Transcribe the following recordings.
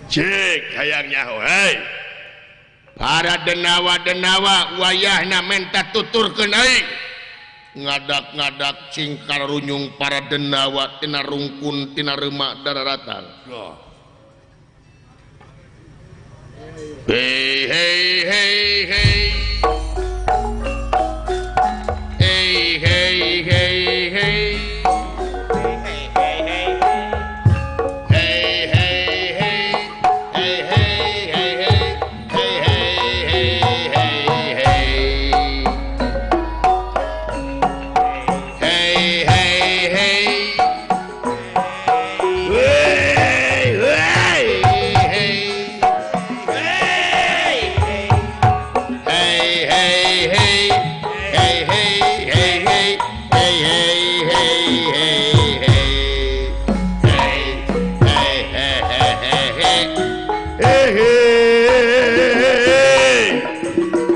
Cek hayang nyaho hei. Para denawa-denawa wayahna menta tuturkeun aing. Ngadak-ngadak cingkar runyung para denawa tina rungkun tina reumak dararatan. Hey hey hey hey. Hey hey hey hey. Hey hey hey. Hey hey hey hey. Hey hey hey hey. Hey hey hey. Hey hey hey. Hey hey hey. Hey hey hey hey. Hey hey hey hey hey. Hey hey hey hey hey. Hey hey.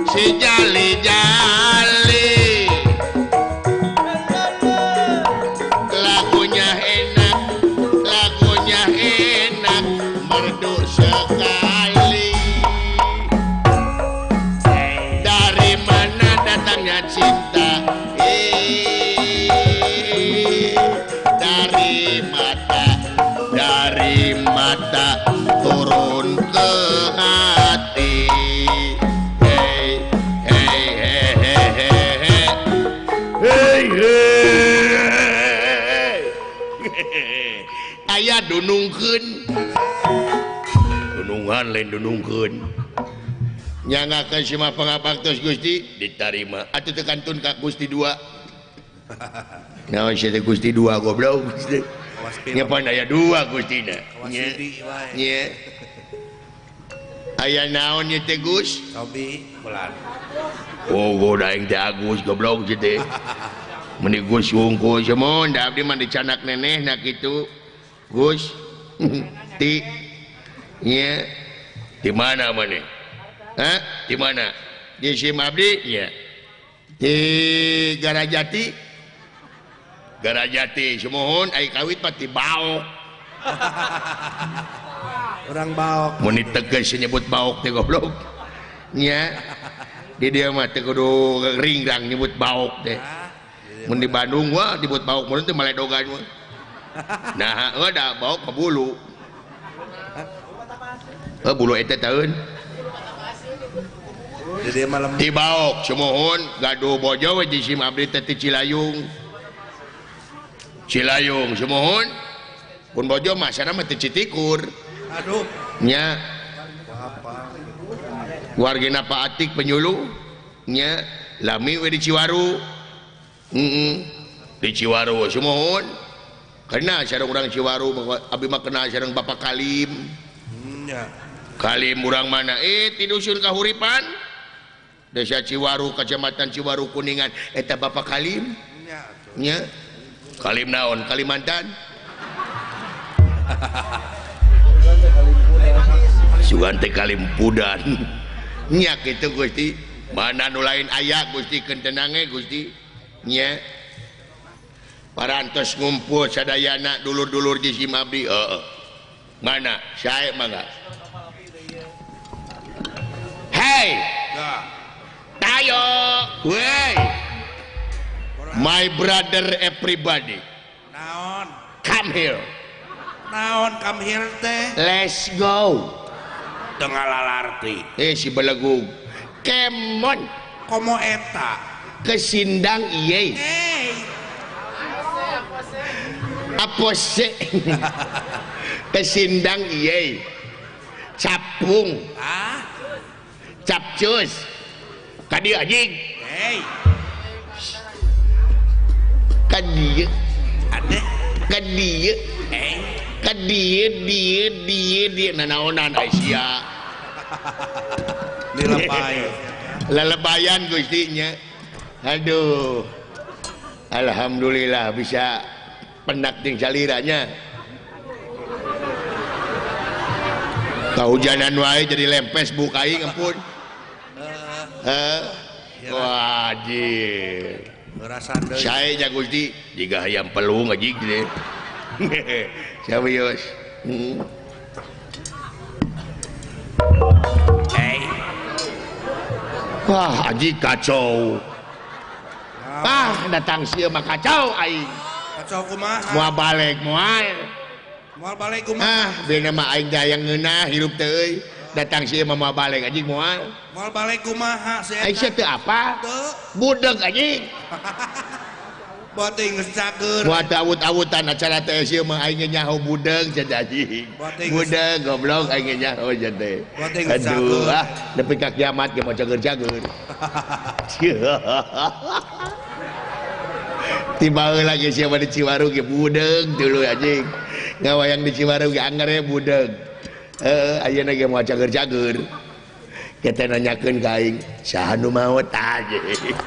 Si jali jali. Lagunya enak, merdu sekali. Dari mana datangnya cinta? Dari mata turun ke hati. Hey hey hey hey hey hey hey. Aya dunungkeun, dunungan lain dunungkeun. Nyangakeun si mah pangabaktos Gusti ditarima. Atuh teu kantun ka Gusti dua. Naon sia teh Gusti dua goblok Gusti. Nya pan aya dua Gustina. Nya. Nya. Aya naon ieu teh Gus? Sobi bulan. Oh, goda aing teh Agus goblok sia teh. Meni Gus wungkul semun da abdi mah dicanak nenehna kitu. Gus. Ti. Nya. Di mana maneh? Hah? Di mana? Di SIM abdi? Nya. Di Garajati. Garajati sumuhun ai kawit mah ti baok. Urang baok. Mun diteges nyebut baok teh goblok. Nya. Di dieu mah teu kudu ringgrang nyebut baok teh. Mun di Bandung wah disebut baok mun teh maledogan mah. Nah, heuh da baok ka bulu. Heuh bulu eta taeun. Di dieu mah ti baok sumuhun gaduh bojo we di SIM abdi teh ti Cilayung. Cilayung sumuhun pun bojo mah sana mah teu Citikur. Aduh. Nya. Wargina Pak Atik penyuluh nya lami we di Ciwaru. Heeh. Di Ciwaru sumuhun. Kena sareng urang Ciwaru abdi mah kena sareng Bapak Kalim. Nya. Kalim urang mana? Ti dusun Kahuripan. Desa Ciwaru, Kecamatan Ciwaru Kuningan. Eta Bapak Kalim. Nya. Nya. Kalim naon? Kalimantan. Sugan teh Kalim Pudan. Nya kitu Gusti. Mana nu lain aya Gusti keun tenange Gusti. Nya. Parantos ngumpul sadayana dulur-dulur di SIM abdi. Heeh. Mana? Sae mangga. Hey. Tayo. Wey. My brother everybody. Naon? Come here. Naon come here teh? Let's go. Teu ngalalarti. Si belegug. Kemon. Komo eta? Kesindang ieu. Hey. Apose. Kesindang ieu. Capung. Ah. Capcus. Ka dieu anjing. Hey. Ka dieu. Ade. Ka dieu. Eh. Ka dieu dieu dieu dieu nanaonan ai sia. Dilepay. Lelebayan Gusti nya. Aduh. Alhamdulillah bisa pendak jeung saliranya. Kahujanan wae jadi lempes buk aing ampun. Heeh. Wajib. Sae nya Gusti jiga hayam pelung anjing teh. Serius. Hey. Wah, aji kacau. Ah, datang sieu mah kacau aing. Kacau kumaha? Moal balik moal. Moal balik kumaha? Ah, beuna mah aing hayang ngeunah hirup teh euy. Datang sieu mah moal balik anjing moal. Moal balik kumaha sia? Aing sia teu apa? Teu. Budeg anjing. Boting geus cager. Moal teu awut-awutan acara teh sieu mah aing nyaho budeg cenah anjing. Budeg goblok aing nyaho cenah teh. Aduh ah, nepi ka kiamat ge moal cager-cager. Tiba lagi siapa di Ciwaru ge budeg dulu anjing. Ngawayang di Ciwaru ge anggar budeg. Heeh, ayeuna ge moal cager-cager. Kita nanyakeun ka aing, saha nu maot anjing.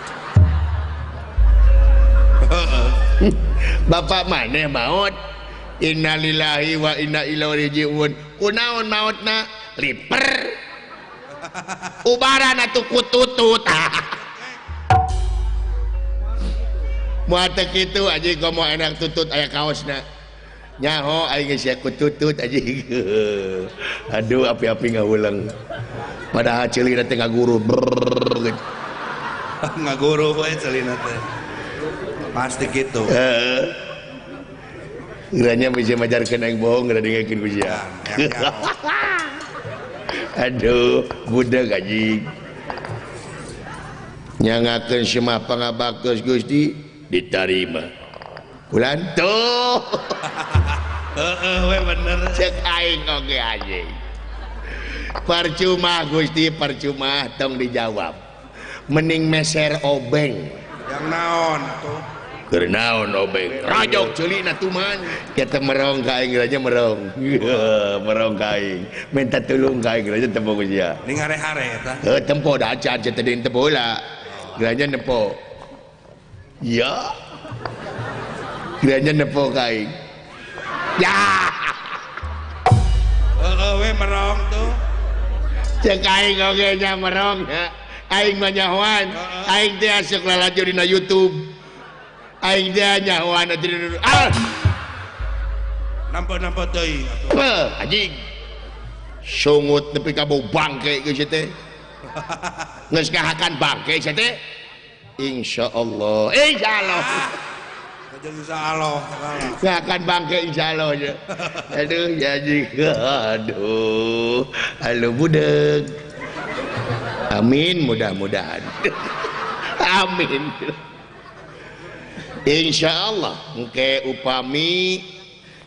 Bapak maneh maot? Innalillahi wa inna ilaihi rajiun. Kunaon maotna? Liper. Ubaran atuh kututut. Moal teu kitu anjing komo enak tutut aya kaosna. Nyaho aing geus sia kututut anjing. Aduh api-api ngahuleng. Padahal ceulina teh ngaguru. Ngaguru we ceulina teh. Pasti gitu. Heeh. Geranya bisa majarkeun aing bohong geura dengekeun ku sia. Aduh, budeg anjing. Nyangakeun semah pangabaktos Gusti ditarima. Kulan tuh. Heeh we bener. Cek aing oge anjing. Percuma Gusti, percuma tong dijawab. Mending meser obeng. Yang naon tuh? Keur naon obeng? Rajok ceulina tuman. Kita merong ka aing raja merong. Merong ka aing. Minta tulung ka aing raja tempo ku sia. Ning hare-hare eta. Heuh tempo da acan cenah teh tempo heula. Geranya nempo. Ya. Geranya nempo ka aing. Ya. Heeh we merong tuh. Cek aing oge nya merong ya. Aing mah nyahoan. Aing teh asup lalajo dina YouTube. Aing teh nyahoan atuh. Ah. Nampa-nampa teuing atuh. Heuh, anjing. Sungut nepi ka bau bangke geus teh. Geus kahakan bangke sia teh. Insyaallah. Insyaallah. Jeung insyaallah. Kahakan bangke insyaallah nya. Aduh ya anjing. Aduh. Halo budeg. Amin mudah-mudahan. Amin. Insyaallah engke upami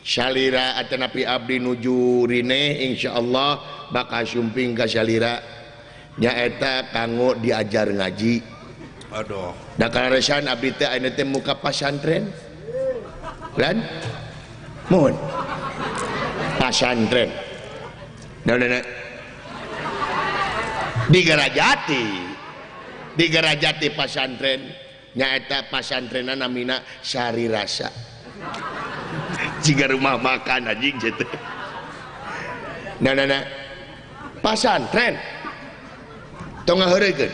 salira atanapi abdi nuju rine insyaallah bakal sumping ka salira nyaeta kanggo diajar ngaji. Aduh. Da kaleresan abdi teh ayeuna teh muka pasantren. Lan? Mohon. Pasantren. Naon di Gerajati. Di Gerajati pasantren nyaeta pasantrenna namina Sari Rasa. Jika rumah makan anjing teh. Nah, nah, nah. Pasantren. Tong ngaheureuykeun.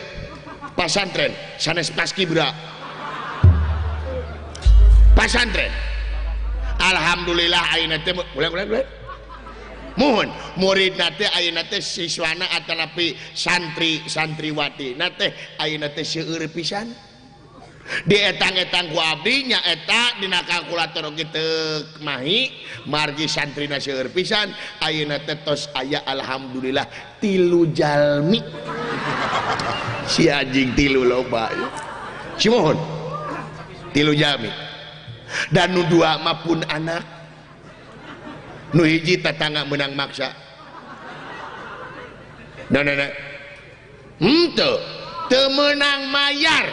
Pasantren sanes paskibra. Pasantren. Alhamdulillah ayeuna teh ulang. Mohon muridna teh ayeuna teh siswana atanapi santri santriwati na teh ayeuna teh seueur pisan. Dietang-etang ku abdi nyaeta dina kalkulator oge teu mahi margi santrina seueur pisan ayeuna teh tos aya alhamdulillah 3 jalmi. Si anjing 3 loba. Si mohon 3 jalmi. Dan nu 2 mah pun anak. Nu hiji tetangga menang maksa. Nah, nah, nah. Henteu, teu meunang mayar.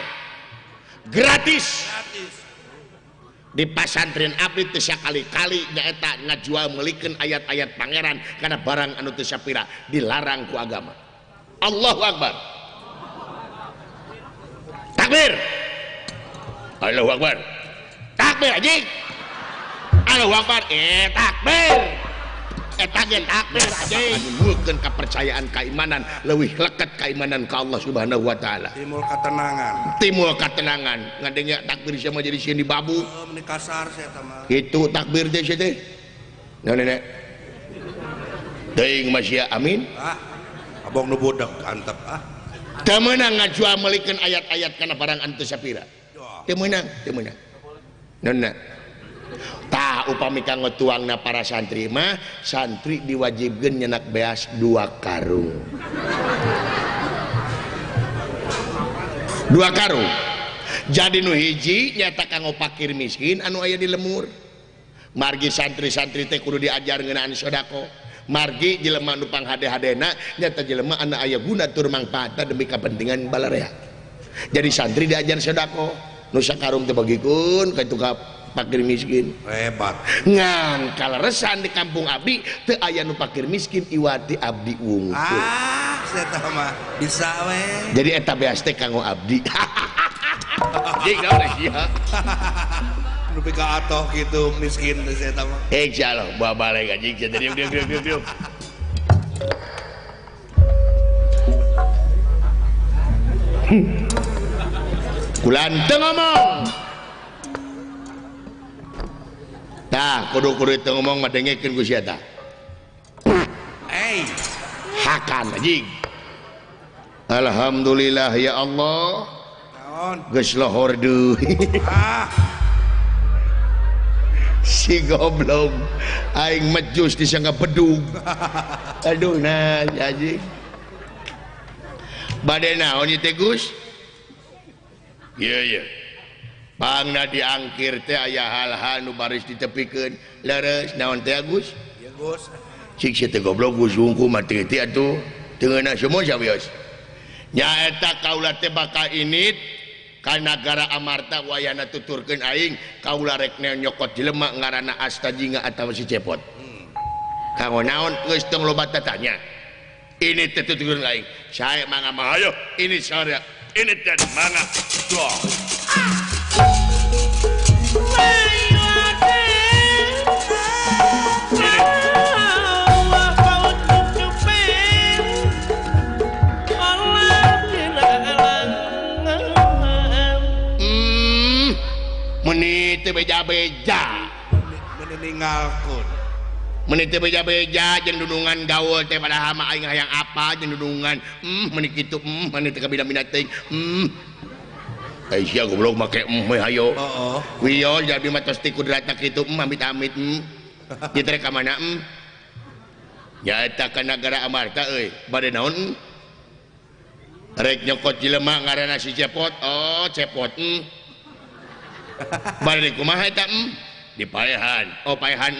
Gratis. Di pasantren abdi teu sakali-kali nyaeta ngajual meulikeun ayat-ayat pangeran kana barang anu teu sapira dilarang ku agama. Allahu Akbar. Takbir. Allahu Akbar. Takbir anjing. Allahu Akbar. Takbir. Eta ge takbir anjing. Nimbulkeun kepercayaan keimanan leuwih leket keimanan ka Allah Subhanahu wa taala. Timbul katenangan. Timbul katenangan. Ngadenge takbir sia mah jadi sieun dibabu. Meni kasar sia eta mah. Kitu takbir teh sia teh. Nah, nenek. Teuing mah sia amin. Ah. Abong nu budak antep ah. Teu meunang ngajual meulikeun ayat-ayat kana barang anu teu sapira. Teu meunang, teu meunang. Nonna. Tah upami kanggo tuangna para santri mah, santri diwajibkeun nyenak beas 2 karung. 2 karung. Jadi nu hiji nyata kanggo pakir miskin anu aya di lemur. Margi santri-santri teh kudu diajar ngeunaan sedekah. Margi jelema nu panghade-hadena nyata jelema anu aya guna tur mangfaatna demi kepentingan balarea. Jadi santri diajar sedekah. Nu sakarung teh bagikeun ka itu ka pakir miskin. Hebat. Ngan kaleresan di kampung abdi teu aya nu pakir miskin iwati abdi wungkul. Ah, saya mah bisa we. Jadi eta beas teh kanggo abdi. Jadi naon sia. Nu pika atoh gitu miskin teh saya mah. Insyaallah bawa balik anjing sia diuk diuk diuk diuk. Kulan teu ngomong. Tah kudu-kudu teu ngomong mah dengekeun ku sia tah. Hey, hakan anjing. Alhamdulillah ya Allah. Naon? Geus lohor deui. Ah. Si goblok aing mejus disangka bedug. Aduh nah anjing. Bade naon ieu teh Gus? Ieu ieu. Pangna diangkir teh aya hal-hal nu baris ditepikeun. Leres naon teh Gus? Ieu Gus. Cik sia teh goblok Gus wungku mah teu teh atuh. Teu ngeunah semua sawios. Nyaeta kaula teh bakal init ka nagara Amarta wayana tuturkeun aing kaula rek nyokot jelema ngaranna Astajinga atawa si Cepot. Kanggo naon geus tong loba tatanya. Ini teh tuturkeun aing. Sae mangga mah hayo ini sore ini teh mangga. Doh. Meni teu beja-beja meni ninggalkeun meni teu beja-beja jeung dudungan gaul teh padahal mah aing hayang apa jeung dudungan meni kitu meni teu kabina-bina teuing ai sia goblok make we hayo heeh wios jadi mah tos ti kudratna kitu amit-amit ieu teh ka mana nyaeta ka nagara Amarta euy bade naon rek nyokot jelema ngaranna si Cepot oh Cepot balik kumaha eta dipaehan oh paehan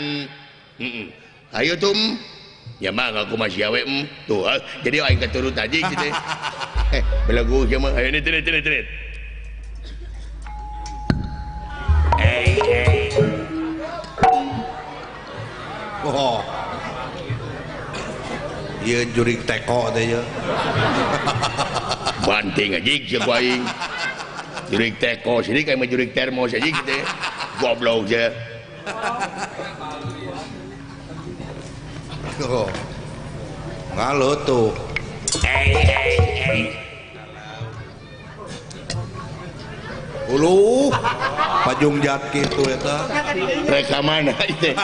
ayo tuh ya mah ngaku masih awe tuh jadi aing keturut aja gitu belegu sia mah ayo ini tirit oh ieu jurig teko teh ieu banting aja sia ku aing jurig teko sini kayak jurig termos aja gitu ya. Goblok aja. Oh. Ngalo tuh. Ulu, pajung jat gitu eta. Reka mana itu?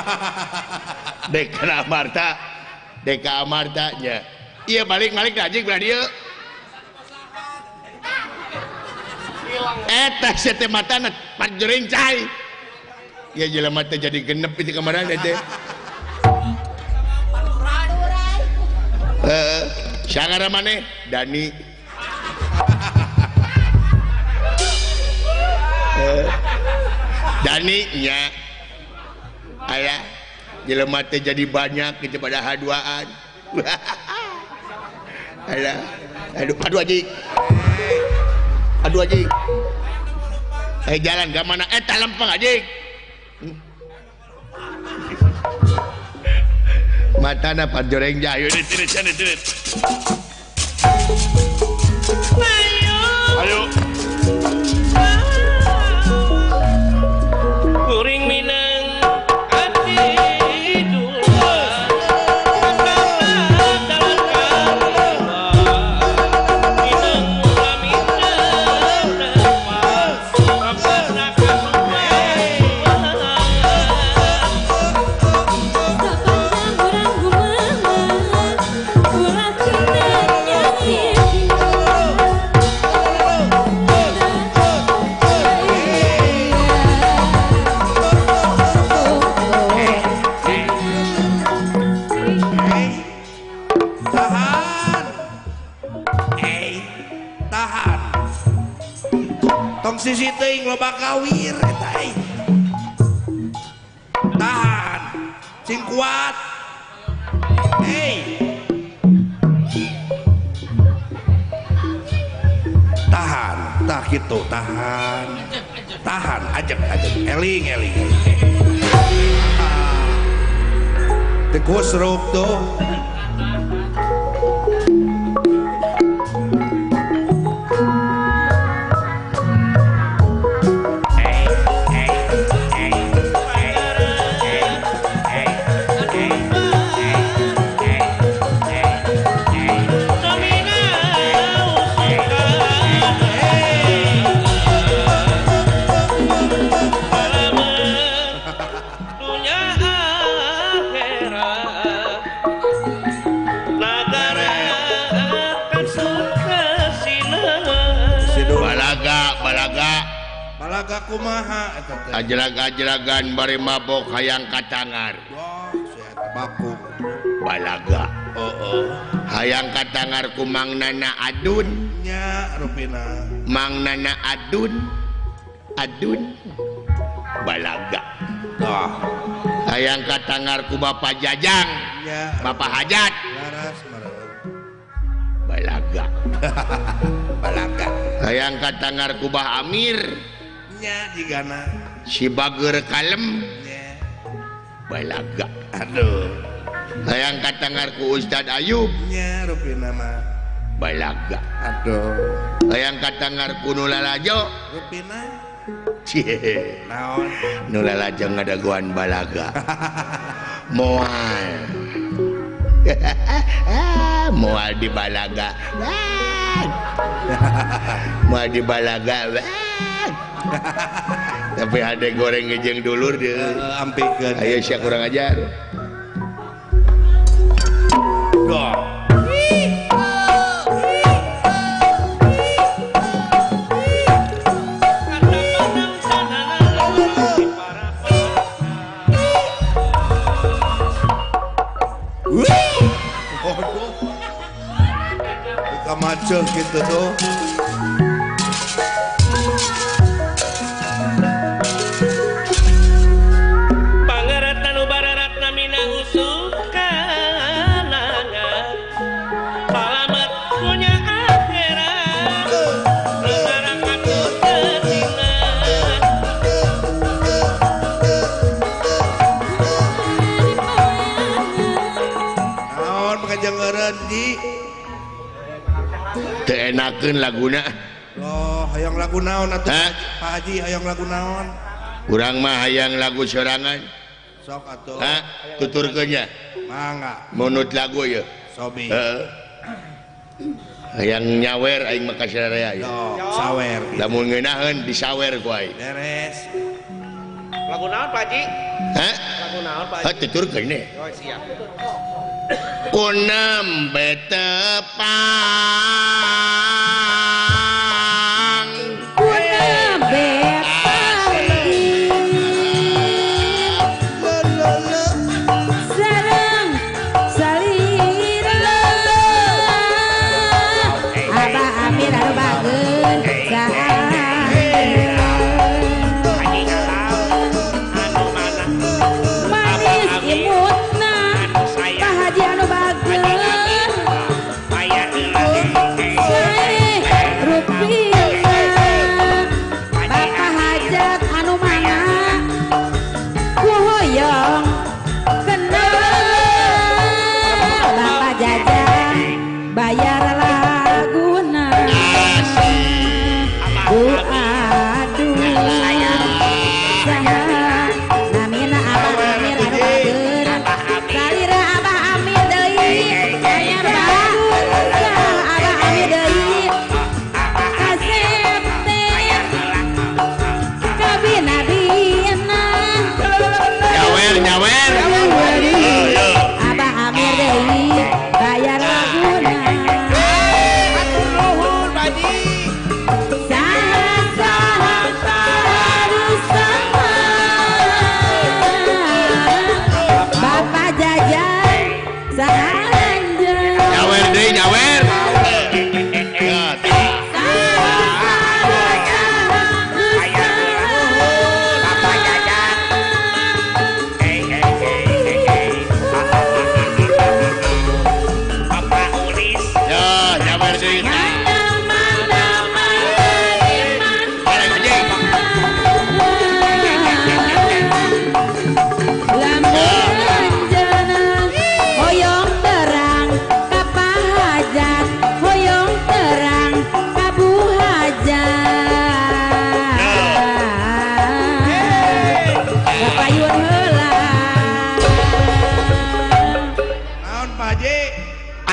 Deka Amarta. Deka Amarta nya. Iya balik-balik anjing belah dieu. Eta sia teh matana panjering cai. Ya jelema teh jadi genep itu kamarana teh. Heeh, sangara maneh Dani. Dani nya. Aya jelema teh jadi banyak gitu pada haduaan. Alah, aduh aduh anjing. Aduh anjing. Jalan ke mana? Tak lempeng anjing. Matana panjoreng jayu. Tirit. Ayo. Kuring minang ati dua. Ulah Posisi teuing loba kawir eta euy. Tahan. Sing kuat. Hei. Tahan, tah kitu, tahan. Tahan, ajeg ajeg. Eling eling. Teu kusruk tuh. Kumaha eta teh ajlag-ajlagan bari mabok hayang katangar. Wah, sehat baku. Balaga. Heeh. Hayang katangar ku Mang Nana Adun. Nya rupina. Mang Nana Adun. Adun. Balaga. Tah. Hayang katangar ku Bapak Jajang. Nya. Bapak Hajat. Laras meureun. Balaga. Balaga. Hayang katangar ku Bah Amir. Nya jigana si bager kalem. Nya. Balaga. Aduh. Hayang katangar ku Ustad Ayub. Nya rupina mah. Balaga. Aduh. Hayang katangar ku nu lalajo. Rupina. Cie. Naon? Nu lalajo ngadagoan balaga. Moal. Moal di balaga. Moal di balaga. Tapi ada goreng ngejeng dulur dia. Ampikeun. Ayo sia kurang ajar. Doh. Waduh. Kamaceuh kitu tuh. Teu enakeun laguna. Loh, hayang lagu naon atuh? Pak Haji hayang lagu naon? Urang mah hayang lagu sorangan. Sok atuh. Hah? Tuturkeun nya. Mangga. Munut lagu ye. Sobi. Heeh. Hayang nyawer aing mah ka sararea ye. Sawer. Lamun ngeunaheun disawer ku aing. Beres. Lagu naon Pak Haji? Hah? Lagu naon Pak Haji? Hah, tuturkeun nya. Oh, siap. Kunembe tepang, kunembe tepang, sareng salira, Abah Amir anu bageun saha, manis imutna. Pak Haji anu bageun sae rupina. Bapak Hajat anu mana ku hoyong kenal. Bapak Jajang bayar laguna. Ku aduh saha namina Abah Amir anu bageun salira. Abah Amir deui bayar saha Abah Amir deui kasep teh kabina-bina. Nyawer nyawer. Abah Amir deui bayar laguna.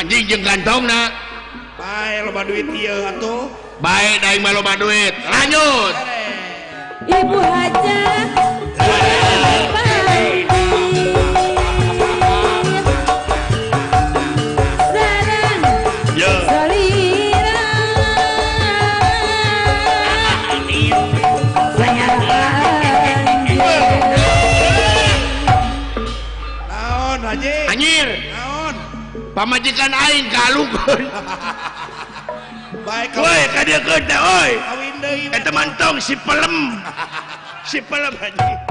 Anjing jeung kantongna. Bae loba duit ieu atuh. Bae da aing mah loba duit. Lanjut. Ibu Hajah Anjir. Naon? Pamajikan aing kalungkeun. Bae woi ka dieu teh oi. Kawin deui. Eta mantong si pelem. Si pelem anjing.